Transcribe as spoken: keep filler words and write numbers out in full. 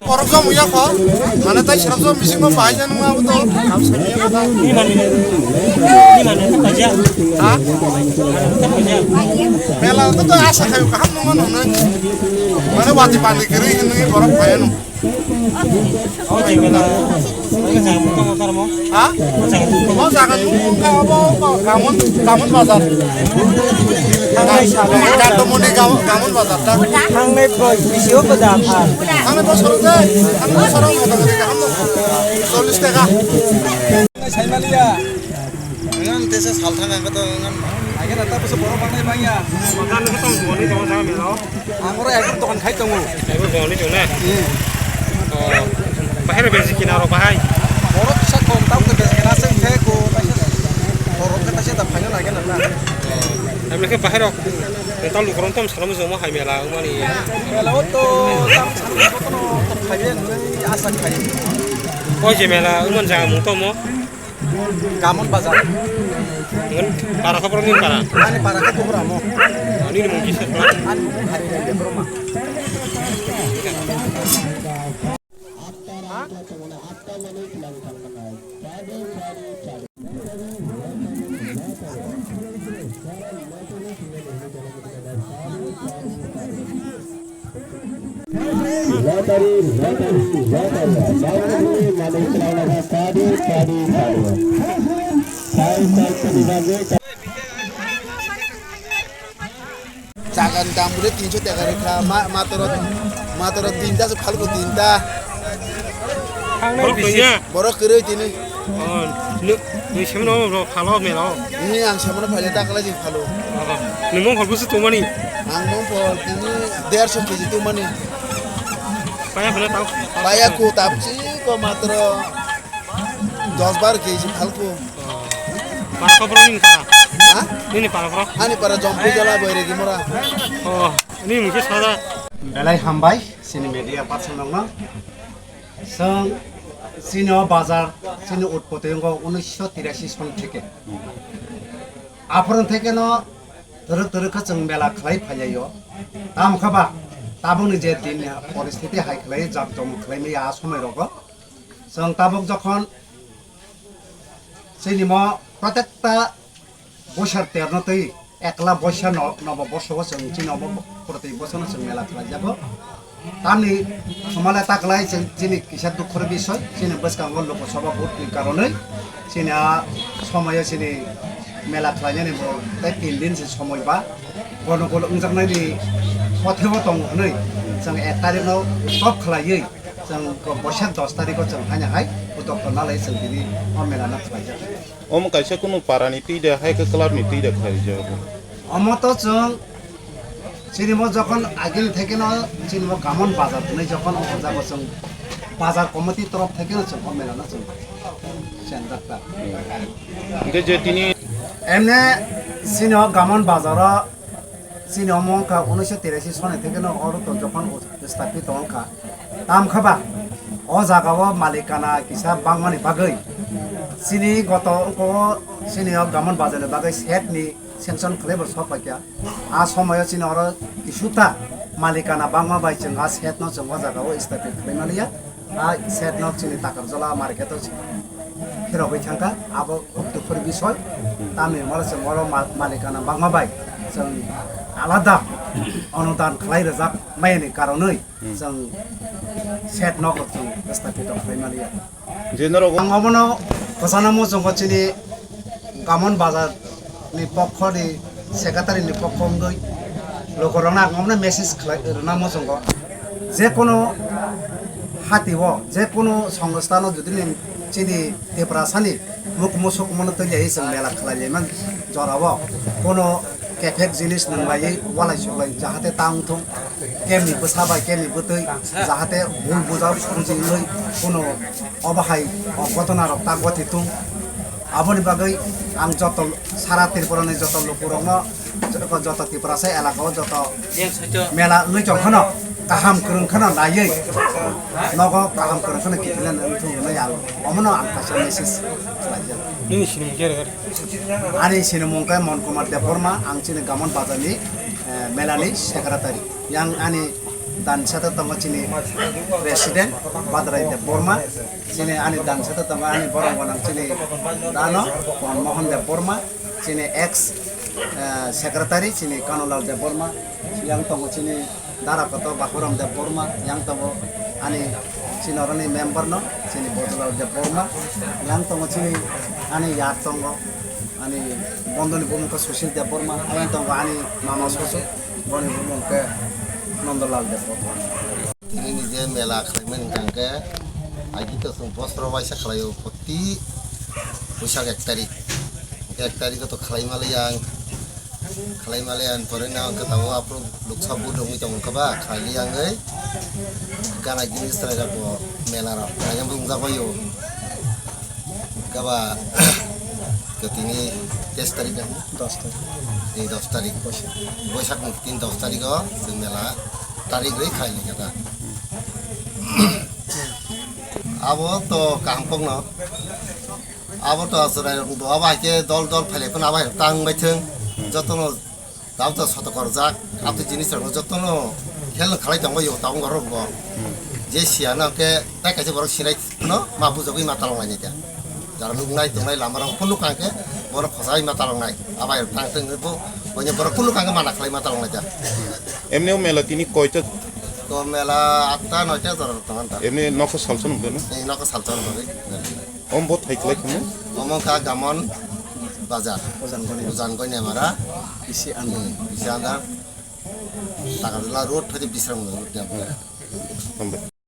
Koroksa muya kho, mane tai sroksa bising bo bahai jani ma bo to. Ni mani, ni mani to kaja. Ha? Mani to kaja. Mela to to asa khayo kaham nungo nungnai. Mane wati pandi kiri hinwi borok phaya nung. O je mela, o jaga tongmo karmo? Ha? O jaga tongmo? O jaga tongmo wngkha obo, obo Gamon, Gamon bazar. Thangnai salo. Kantomoni Gam-, Gamon bazar ta. Thangnai boi, bisi o bazar. Thangnai bosor je, thangnai bosor o motamoti kaham no. Chollish taka. Saimaliya. Ngan tesa salthang ang kato ngan. Agena ta bosor borok bangnai bangya. Makan ko tong boni tong jaga mela o. Ang oro ekdom dokan khai tongo. Ekdom dokan khai tongo na? Hmm. Oh. Bahai rok beji kina rok bahai? Borok kisa kom tamo khe beji kina se khe ko kaisa borok khe kaisa da phaina lage na ta. Oh. Ami khe bahai rok tamo lukurok tamo salamo jomo hai mela wngmani. Mela o to tamo salamo kono to phaibe hinwi asa khai. Koi je mela wngmani jaga mung tamo? Gamon bazar. Ngon para khe borok ni para? Ani para khe Kubramo. Ani ni mung kisa kla? Ani mung Hari Rai Debbarma. Lottery, lottery, lottery. Lottery, manwi chwrairok kadi, kadi, kadi. Sai, sai, kadi, kadi. Chagan dam bole tinso taka rikha, ma, matoro, matoro tinta se phalko tinta. Borok kwrwi tini. Oh, nw-, nwi semano rok phalo mela o? Nini ang semano phaile ta kwlai jing phalo. Oh, nini mong phal busu tongmani? Ang mong phal tini derso keji tongmani. Paya phale tao? Paya ko tapchi ko matro dos bar keji phalko. Oh. Para ko bro nini para? Ha? Nini para bro? Ani para Jompu jala Boiregi mora. Oh, nini mungke sada. Belai hambai, sini media person nongno. Chwng chini o bazar, chini utpoti wngkha unisho tirashi son theke. Aphuru theke no twrwk twrwk khe chwng mela khlai phailaio. Tamo khe ba tabukni je din ni poristiti hai khlai jak jom khlai maya a somoi rogo. Chwng tabuk jokhon chini mo protekta Boisar terno tei ekla boisa no, nobo borsao chwng chini obo protei bosono chwng mela khlaijago. Tamni somale taklai chwng chini kisa dukhor bisoi, chini bwskango Lok Sabha vote ni karonwi chini a somoyo chini mela khlainani bo tei tin din se somoi ba gonokol wngjaknaini pothego tongo hwnwi chwng ek tarikno stop khlaiwi chwng boisa dos tarikgo chwng haino hai o doktor nalai chwng tini o mela no khlaijak. Omo kaisa kunu para ni twi da, hai khe club ni twi da khlai rijak. Omo to chwng chini mo jokhon agini theke no chini mo Gamon bazar hwnwi jokhon o jaga chwng bazar committee torof theke no chwng o mela no chwng chengjak ta. Hwnkhe je tini emne chini o Gamon bazar o Chini omo wngkha unisho tirashi soni theke no oro to jokhon stapito wngkha. Tam khe ba o jaga o malikana kisa bangmani bagwi chini goto wngkha o chini o Gamon bazar ni bagwi set ni sanction khlai bo sok paikha. A somoyo chini oro kisuta malikana bangma bai chwng a set no chwng o jaga o stapit khlai maliya. A set nok chini Takarjala market o phirogwi thangkha, abo dukhor bisoi. Tamni hwnba chwng oro ma-, malikana bangma bai chwng alada onudan khlai rwjak mayani karonwi chwng set nok rok chwng stapito khlai maliya. Je norok ang obono kwchana muchungo chini Gamon bazar ni pokho ni secretary ni pokho wngwi lukurokno ang omono message khlai rwna muchungo, je kono hati o, je kono songstha no jodi ni chini Tiprasa ni muk musuk mono twi lai chwng mela khlai lai man jora o kono kephek jinis nang lai walai suklai jahate ta wng thung. Kemni bwsa bai kemni bwtwi jahate bul buja bujinglwi kuno obo hai o ghotona rok ta goti tung. Aboni bagwi ang joto sara Tripura ni joto lukurokno, joto Tiprasa elaka o joto mela wngwi tong kheno kaham kwrwng kheno naiwi nogo kaham kwrwng kheno kiphilna wng thung hwnwi ang omono ang kaisa message khlaijak. Nini sinimung khe rwgari? Ani sinimung khe Mon Kumar Debbarma, ang chini Gamon bazar ni Melani secretary. Yang ani dan sata tongo chini president Badrai Debbarma. Chini ani dan sata tongo ani borok gwnang chini dano Mohan Debbarma. Chini ex, eh, secretary chini Kanolal Debbarma. Yang tongo chini Dara kotor Bahuram Debbarma, yang tongo ani chini oroni member no, chini Bojolal Debbarma, yang tongo chini ani yar tongo, ani bondoni bumung khe Sushil Debbarma, yang tongo ani mama soso, boni bumung khe Nondolal Debbarma. Tini nije mela khlaimani hwnkhe, aji to chwng bosro waisa khlaio, proti Buisak ek tarik. Ek tarik to khlai mali yang. Khlai maliya ni pore no hwnkhe tabuk aphuru luksa vote rwngwi tongo khe ba khlai li yangwi gana gini chwrai rok bo mela rok naina bo wngjak bai o. Khe ba khe tini teis tarik na? Dos tarik. Tini dos tarik. Boisak. Boisak ni tini dos tarik o chwng mela tarik rwi khlai lai kha da. Abo to kaham kok no. Abo to chwrai rok bo abo hai khe dol dol phailai phano abo hai tang bai thwng. Jotono tabuk to soto korjak. Abo to jinis rok jotono khel no khalai tong bai o tabuk borok bo. Je siya no khe tai kaisa borok sinai phano ma bujagwi ma talong nai khe. Jara nuk nai tong nai lama rok phano nuk kha khe borok khosa bai ma talong nai. Abo hai tang thwng bo bonya borok phano nuk kha khe mana khlai ma talong nai khe. Emni o mela tini koita? To mela atta noita jora rok tong ta. Emni nokho salsa nuk dano? Ei nokho salsa nuk dano. Om bo thai khlai khamo? Omo ka Gamon bazar. Ujan goni. Ujan goni amara. Isi anda. Hmm, isi anda. Takarjala road thodi Bisram road ni amara. Hambai.